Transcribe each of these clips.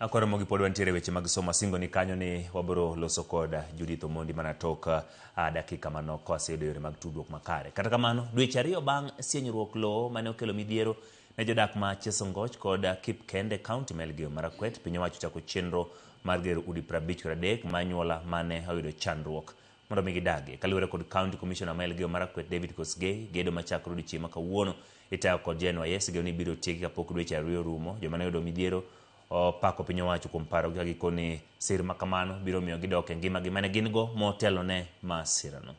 Akoro mogi pod wantiere weche mag somo asingo ni kanyo ni wabiro loso kod Judith Omondi mana tok dakika manok koseyudo yore mag tudruok makare. Kata kamano, dweche ariyo bang' sienyruok lowo mane okelo midhiero ne jodak ma Chesongoch kod Kipkende kaunti ma Elgeyo Marakwet, piny owacho ochako chenro mar gero udi 53 ma anyuola mane oyudo chandruok mondo mi gidagie. Kaluwore kod County Commissioner ma Elgeyo Marakwet David Kosgei, gedo machakore odiochieng' ma kawuono itayo kod JNYS geno ni ibiro tieki kapok dweche ariyo orumo. Joma ne oyudo midhiero opako piny owacho kuom parogi ka gikoni sir ma kamano biro miyo gidok e ngimagi mane gin go motelo ne masirano.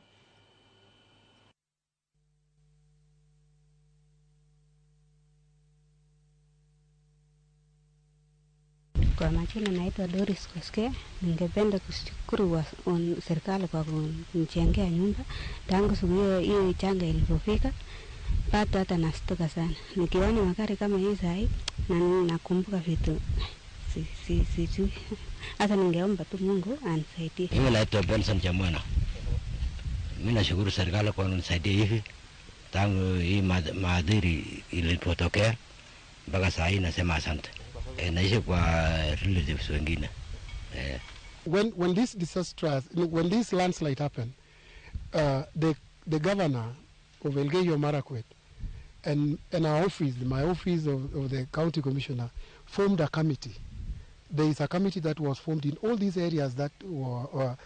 Kwa majina naitwa Doris Koske. Ningependa kushukuru serikali kwa kunijengea nyumba. Tangu siku hiyo hiyo changa ilipofika, bado hata nastuka sana. Nikiona magari kama hii sahi na nakumbuka vitu sijui. Hata ningeomba tu Mungu anisaidie. Mimi naitwa Benson Chamwana. Mimi nashukuru serikali kwa kunisaidia hivi tangu hii maadhiri ilipotokea mpaka saa hii nasema asante. Naishi kwa relatives wengine. When this disaster, when this landslide happened, the governor of Elgeyo Marakwet and our office, my office of the county commissioner, formed a committee. There is a committee that was formed in all these areas that were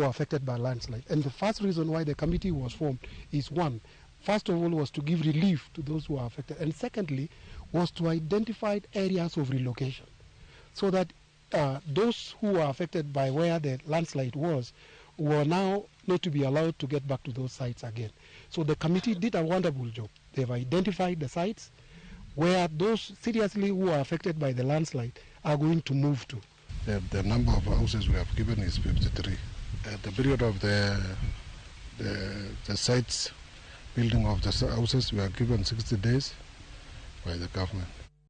affected by landslide. And the first reason why the committee was formed is one, first of all, was to give relief to those who are affected, and secondly, was to identify areas of relocation, so that those who were affected by where the landslide was were now not to be allowed to get back to those sites again. So the committee did a wonderful job. They've identified the sites where those seriously who are affected by the landslide are going to move to. The number of houses we have given is 53. At the period of the sites, building of the houses, we are given 60 days by the government.